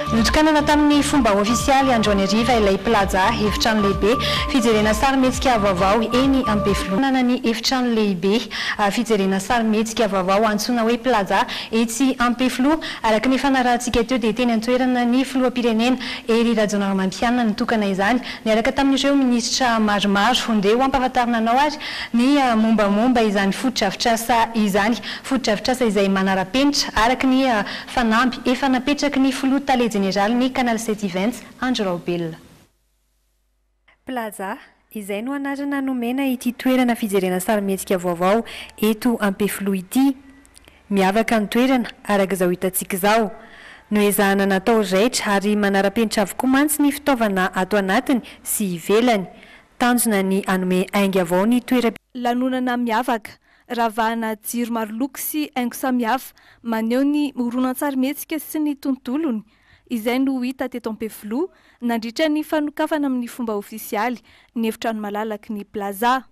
Notokanana tamin'ny fomba ofisialy androany hariva ilay Plaza, efitrano lehibe fijerena sarimihetsika vaovao eny Ampefiloha. Notokanana ny efitrano lehibe fijerena sarimihetsika vaovao antsoina hoe Plaza etsy Ampefiloha. Araka ny fanarahantsika teo dia teny an-toerana ny filoham-pirenena Hery Rajaonarimampianina nitokana izany niaraka tamin'ireo minisitra maromaro. Ndeha ho ampahafantarina anao ary ny mombamomba izany fotodrafitrasa izany. Fotodrafitrasa izay manara-penitra araka ny fanamby efa napetraky ny filoha tale jeneralin'ny Canal 7 Events, Andry Raobelina. Plaza, izay no anarana nomena ity toerana fijerena sarimihetsika vaovao eto Ampefiloha ity. Miavaka ny toerana, araka izao hitantsika izao. Noezahana natao raitra ary manara-penitra avokoa mantsy ny fitaovana ato anatiny sy ivelany. Tanjona ny hanome ainga vao ny toeram-. Lanonana miavaka, ravahana jiro maroloko sy haingo samihafa maneho ny horonantsarimihetsika sy ny tontolony, izay no hita teto Ampefiloha nandritra ny fanokafana amin'ny fomba ofisialy ny efitrano malalaky ny Plaza.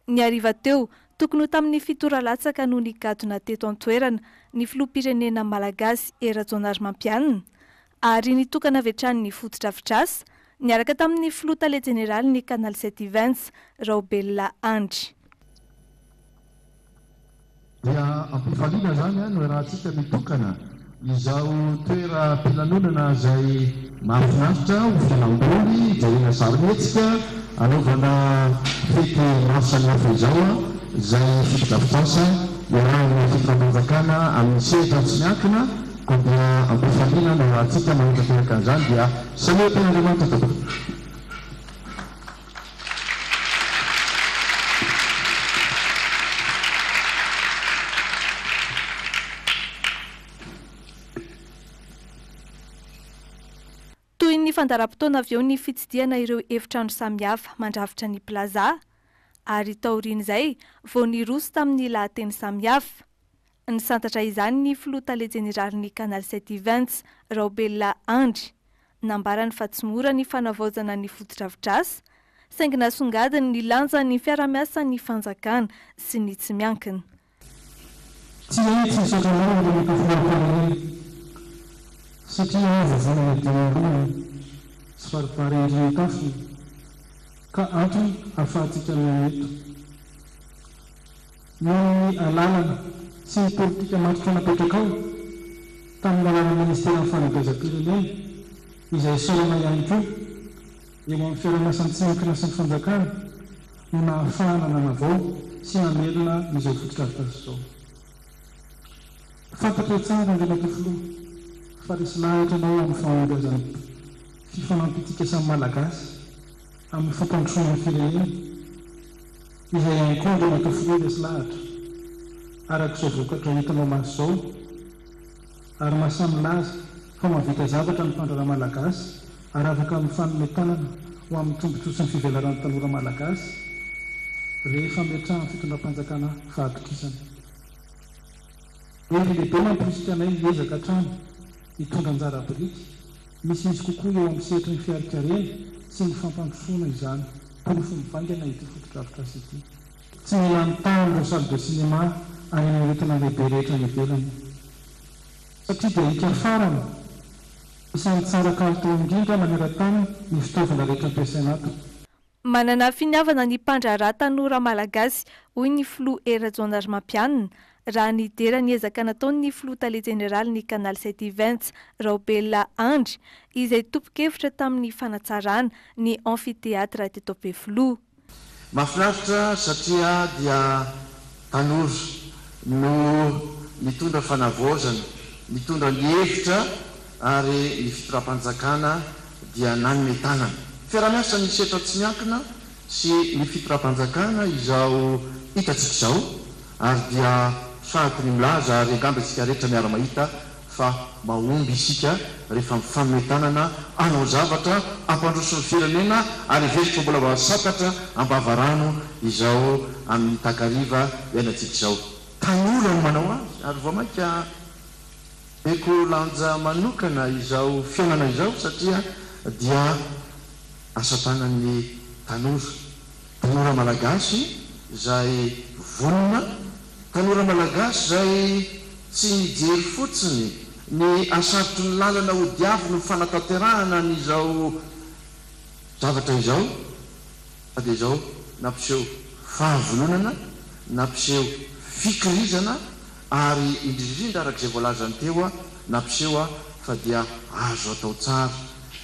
Ny hariva teo, tokony ho tamin'ny fito ora latsaka no nigadona teto an-toerana ny filoham-pirenena malagasy Hery Rajaonarimampianina ary nitokana avy hatrany ny fotodrafitrasa niaraka tamin'ny filoha tale jeneralin'ny Canal 7 Events, Raobelina Andry. Dia am-pifaliana izany no iarahantsika mitokana izao toeram-pilanonana izay mahafinaritra ho fialamboly, hijerena sarimihetsika, hanaovana fety maro samihafa izao, izay fotodrafitrasa iarahan'ny fitondram-panjakana amin'ny sehatra tsy miankina, koa dia am-pifaliana no iarahantsika manatanteraka an'izany, dia samia tian'Andriamanitra tompoko. Toy ny fandaharam-potoana avy eo ny fitsidihana ireo efitrano samihafa mandrafitra ny Plaza, ary taorian'izay vao niroso tamin'ny lahateny samihafa. Nisantatra izany ny filoha tale jeneralin'ny Canal 7 Events, Raobelina Andry. Nambarany fa tsy mora ny fanavaozana ny fotodrafitrasa, saingy nasongadiny ny lanjan'ny fiarahamiasan'ny fanjakana sy ny tsy miankina. Tsy hay tsy hisaotra anao Andriamatoa Filoham-pirenena satria ianao vovonana dimy ambony sy faripary endriny tafony ka antony ahafahantsika miaina eto. Noho ny alalana sy ny politika matotra napetrakao tamin'ny alalan'ny Ministeran'ny Fanabeazam-pirenena izay isaorana ihany koa eo amin'ny fiarahamiasan'ny tsy miankina sy ny fanjakana no nahafahana nanavao sy namelona izao fotodrafitrasa izao. Fantatray tsara Andriamatoa Filoha fa resy lahatra anao amin'ny fahombiazan'ny fifanampiantsika samy Malagasy amin'ny fampandrosoana ny firenena. Izay ihany koa Andriamatoa Filoha resy lahatra, araka izao vokatra hitanao maso izao, ary mahasahy milaza fa mahavita zavatra ny mpandraharaha malagasy ary afaka mifanome tanana ho amin'ny tombontsoa sy ny fivelaran'ny tanora malagasy rehefa ametrahan'ny fitondram-panjakana fahatokisana. Hery lehibe mamporisika anay hiezaka hatrany hitondra anjara biriky misimisy kokoa eo amin'ny sehatry ny fiharikarena sy ny fampandrosoana izany porofo mivaingana ity fotodrafitrasa ity. Tsy mila mitaha amin'ireo salle de cinéma any amin'ireo tanàn-dehibe rehetra any ivelany. Satria dia hika farany, isan'ny tsara kalitao indrindra maneran-tany ny fitaovana rehetra ampiasaina ato. Manana finiavana ny mpandraharaha tanora malagasy, hoy ny filoha Hery Rajaonarimampianina, raha nidera ny ezaka nataon'ny filoha tale jeneralin'ny Canal 7 Events, Raobelina Andry, izay tompon-kevitra tamin'ny fanatsarana ny Amphithéâtre teto Ampefiloha. Mahafinaritra satria dia tanora no nitondra fanavaozana, nitondra ny hevitra ary ny fitondram-panjakana dia nanome tanana. Fiaraha-miasan'ny sehatra tsy miankina sy ny fitondram-panjakana izao hitantsika izao ary dia sahako ny milaza ary angamba isika rehetra miara-mahita fa mahomby isika rehefa mifanome tanana hanao zavatra hampandroso ny firenena ary heveriko fa mbola voasakatra am-bavarano izao amin'ny takariva iainantsika izao. Tanora no manao azy ary vao mainka Omeko lanja manokana izao fihaonana izao satria dia asa tanan'ny tanora. Tanora malagasy izay vonona, tanora malagasy izay tsy mijery fotsiny Ny hasarotry ny lalana hodiaviny ho fanatanterahana an'izao zavatra izao, fa dia izao, nampiseho fahavononana, nampiseho fikirizana ary indrindrindra araka izay voalazany teo, nampiseho fa dia azo atao tsara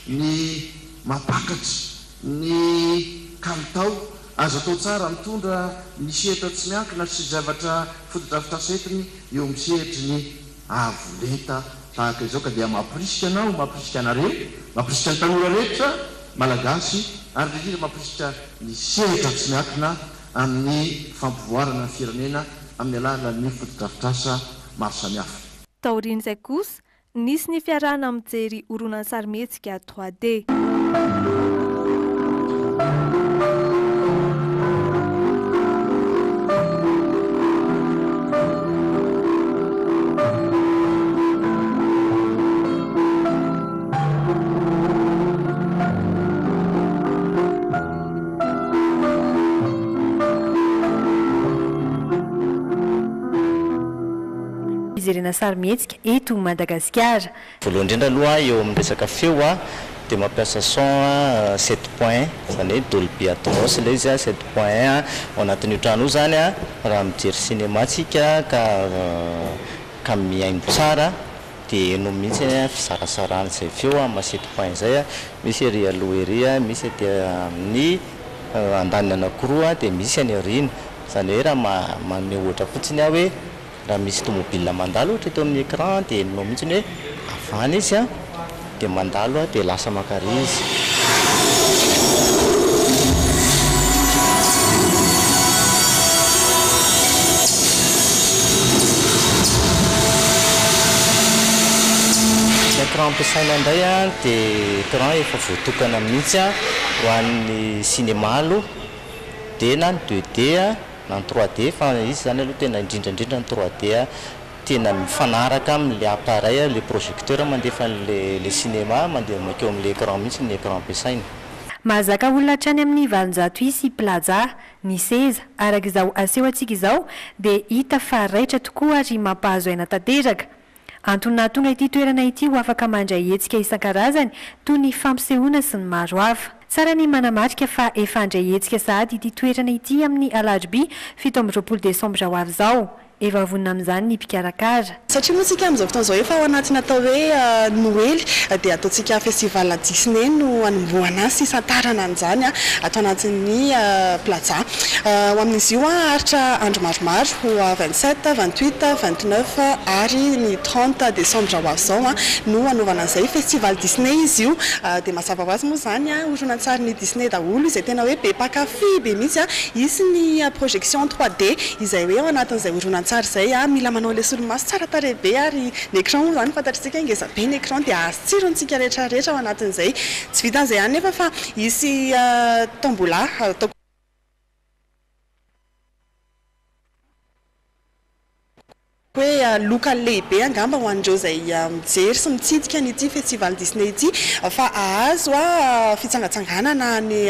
ny mampakatra ny kalitao, azo atao tsara mitondra ny sehatra tsy miankina sy zavatra fotodrafitrasa entiny eo amin'ny sehatry ny avo lenta tahaka izao ka dia mampirisika anao, mampirisika anareo, mampirisika ny tanora rehetra Malagasy ary indrindra mampirisika ny sehatra tsy miankina amin'ny fampivoarana ny firenena amin'ny alalan'ny fotodrafitrasa maro samihafa. Taorian'izay kosa, nisy ny fiarahana mijery horonantsarimihetsika 3D. Fijerena sarimihetsika eto Madagasikara. Voalohany indrindra aloha eo amin'ny resaka feo dia mampiasa son 7.1, izany hoe Dolby Atmos ilay izy 7.1 ao anatin'io trano io izany raha mijery cinéma tsika ka ka mihaino tsara dia heno mihitsy fisarasaran'izay feo amin'ny maha 7.1 izay, misy ery aloha ery, misy aty amin'ny andaniny anankiroa dia misy any aoriana, izany hoe raha manome ohatra fotsiny aho hoe Raha misy tomobile mandalo ohatra eto amin'ny écran dia henonao mihitsy hoe avy any izy an, dia mandalo dia lasa mankary izy. Ny écran ampiasaina indray an dia écran efa voatokana mihitsy ho an'ny cinéma aloha, dia na ny 2D Na ny 3D fa izy izany aloha tena indrindra indrindra ny 3D tena mifanaraka amin'ilay appareil, ilay projecteur mandefa an'ilay cinéma mandeha mankeo amin'ilay écran mihitsy ny écran ampiasaina. Mahazaka olona hatrany amin'ny 800 isa i Plaza. Ny seza, araka izao aseho antsika izao, dia hita fa raitra tokoa ary mampahazo aina tanteraka. Antony nahatonga ity toerana ity ho afaka mandray hetsika isan-karazany toy ny fampisehoana sy ny maro hafa. Tsara ny manamarika fa efa handray hetsika sahady ity toerana ity amin'ny alarobia 27 desambra ho avy izao. Efa vonona amin'izany ny mpikarakara. Satria moa tsika amin'izao fotoana izao efa ao anatin'ny atao hoe Noely dia ataontsika festival Disney no hanombohana sy hisantarana an'izany ato anatin'ny Plaza. Ho amin'izy io haharitra andro maromaro, ho 27, 28, 29 ary ny 30 desambra ho avy izao no hanaovana an'izay. Festival Disney izy io dia mazava ho azy moa izany horonantsarin'ny Disney daholo izay tena hoe be mpankafy be mihitsy. Hisy ny projection 3D izay hoe ao anatin'izay horonantsary izay mila manao ilay solomaso tsara tarehy be ary ny écran moa izany fantatr'isika hoe ngeza be ny écran dia hahazo tsirony tsika rehetra rehetra ao anatin'izay. Tsy vitan'izay ihany nefa fa hisy tombola ataoko hoe loka lehibe angamba ho an'ireo izay mijery sy mitsidika an'ity festival Disney ity fa hahazo fitsangatsanganana any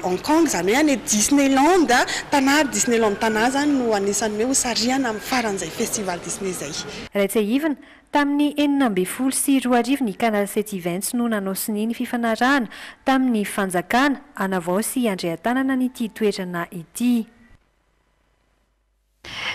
Hong Kong, izany hoe any Disneyland Tana, Disneyland Tana izany no anisan'ny hoe hosarihana amin'ny faran'izay festival Disney izay. Raha tsiahivina, tamin'ny 2016 ny Canal 7 Events no nanao sonia ny fifanarahana tamin'ny fanjakana hanavao sy handray an-tanana an'ity toerana ity.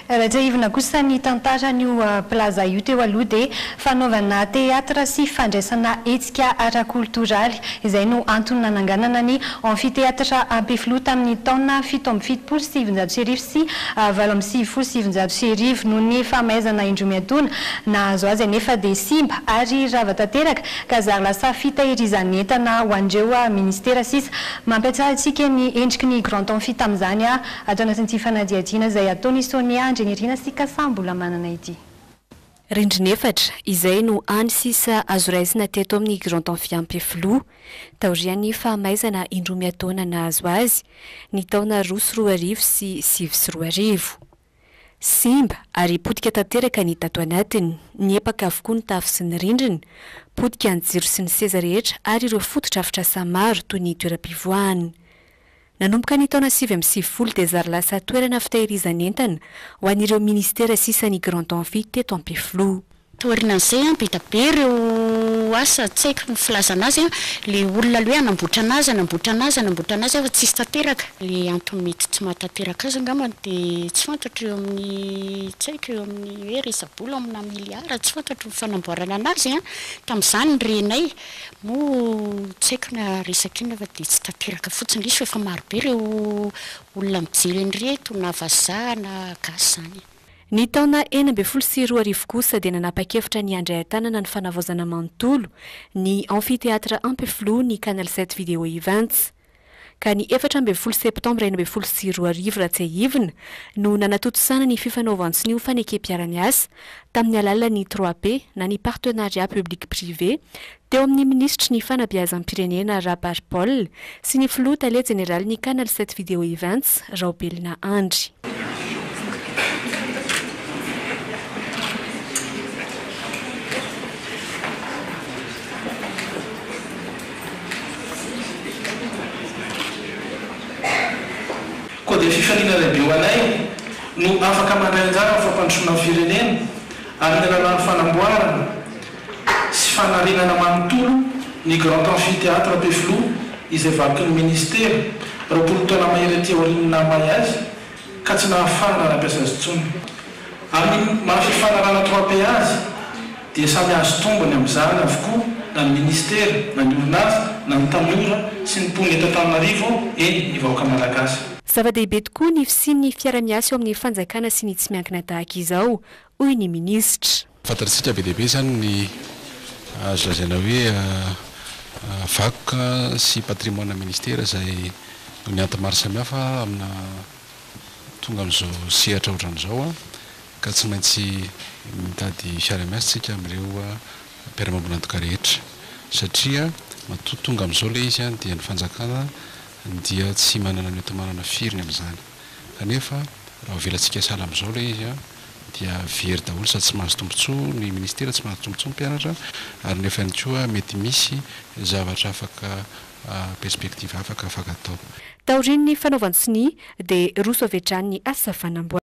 Raha tsiahivina kosa ny tantaran'io Plaza io teo aloha dia fanaovana teatra sy fandraisana hetsika ara-koltoraly izay no antony nananganana ny Amphithéâtre Ampefiloha tamin'ny taona 1977 sy 1998. Noho ny fahamaizana indroa miantoana nahazo azy anefa dia simba ary rava tanteraka ka zary lasa fitahirizan'entana ho an'ireo minisitera sisa. Mampiatsara antsika ny endriky ny Grand Amphi tamin'izany Ato anatin'ity fanadihadiana izay ataon'i Sonia Andrianirina sy Kasa Mbolamanana ity. Rindrina efatra, izay no hany sisa azo raisina teto amin'ny Grand Amphi Ampefiloha, taorian'ny fahamaizana indroa miataona nahazo azy, ny taona 2002 sy 2009. Simba ary potika tanteraka ny tato anatiny, niepaka avokoa ny tafo sy ny rindrina, potika ny jiro sy ny seza rehetra ary ireo fotodrafitrasa maro toy ny toeram-pivoahana. Nanomboka ny taona 99 dia zary lasa toerana fitahirizan'entana ho an'ireo minisitera sisa ny Grand Amphi teto Ampefiloha. Taorianan'izay, be dia be ireo asa, tsy haiko ny filazana azy, ilay olona ilay hoe hanamboatra an'azy, hanamboatra an'azy, hanamboatra an'azy fa tsisy tanteraka. Ilay antony mety tsy mahatanteraka azy angambany dia tsy fantatro eo amin'ny, tsy haiko eo amin'ny hoe resa-bola amina miliara, tsy fantatro ny fanamboarana an'azy an, tamin'izany ny renay moa tsy haiko na resaka inona fa dia tsy tanteraka fotsiny ilay izy fa efa maro be ireo olona mijery an'ireto na vazaha na gasy izany. Ny taona 2016 kosa dia nanapa-kevitra ny handray an-tanana ny fanavaozana manontolo ny Amphithéâtre Ampefiloha ny Canal 7 Video Events. Ka ny 14 septambra 2016 raha tsiahivina no nanatontosana ny fifanaovan-tsonia ho fanekem-piara-miasa tamin'ny alalan'ny trois P na ny Partenariat Public Privé teo amin'ny minisitry ny Fanabeazam-pirenena Rabary Paul sy ny filoha tale jeneralin'ny Canal 7 Video Events Raobelina Andry. Koa dia fifaliana lehibe ho anay no afaka mandray anjara amin'ny fampandrosoana ny firenena amin'ny alalan'ny fanamboarana sy fanarenana manontolo ny Grand Amphithéâtre Ampefiloha izay vakin'ny Minisitera, 20 taona mahery aty aorian'ny nahamay azy ka tsy nahafahana nampiasa azy intsony. Amin'ny maha fifanarahana trois P azy dia samy azo tombony amin'izany avokoa na ny Minisitera, na ny orinasa, na ny tanora sy ny mponina eto Antananarivo, eny ny vahoaka Malagasy. Zava-dehibe tokoa ny fisian'ny fiara-miasa eo amin'ny fanjakana sy ny tsy miankina tahaka izao, hoy ny minisitra. Fantatsika be dia be izany ny azo lazaina hoe vakoka sy patrimoine ministera izay noho ny antony maro samihafa amina tonga amin'izao sehatra ohatran'izao ka tsy maintsy mitady fiara-miasa isika amin'ireo mpiara-miombon'antoka rehetra satria matoa tonga amin'izao ilay izy dia ny fanjakana dia tsy manana ny hoenti-manana firy ny amin'izany kanefa raha avelantsika sahala amin'izao ilay izy dia very daholo sady tsy mahazo tombontsoa ny ministera, tsy mahazo tombontsoa ny mpianatra ary nefa ihany koa mety misy zavatra afaka perspective afaka afaka atao. Taorian'ny fanaovan-tsonia dia roso avy hatrany ny asa fanamboarana.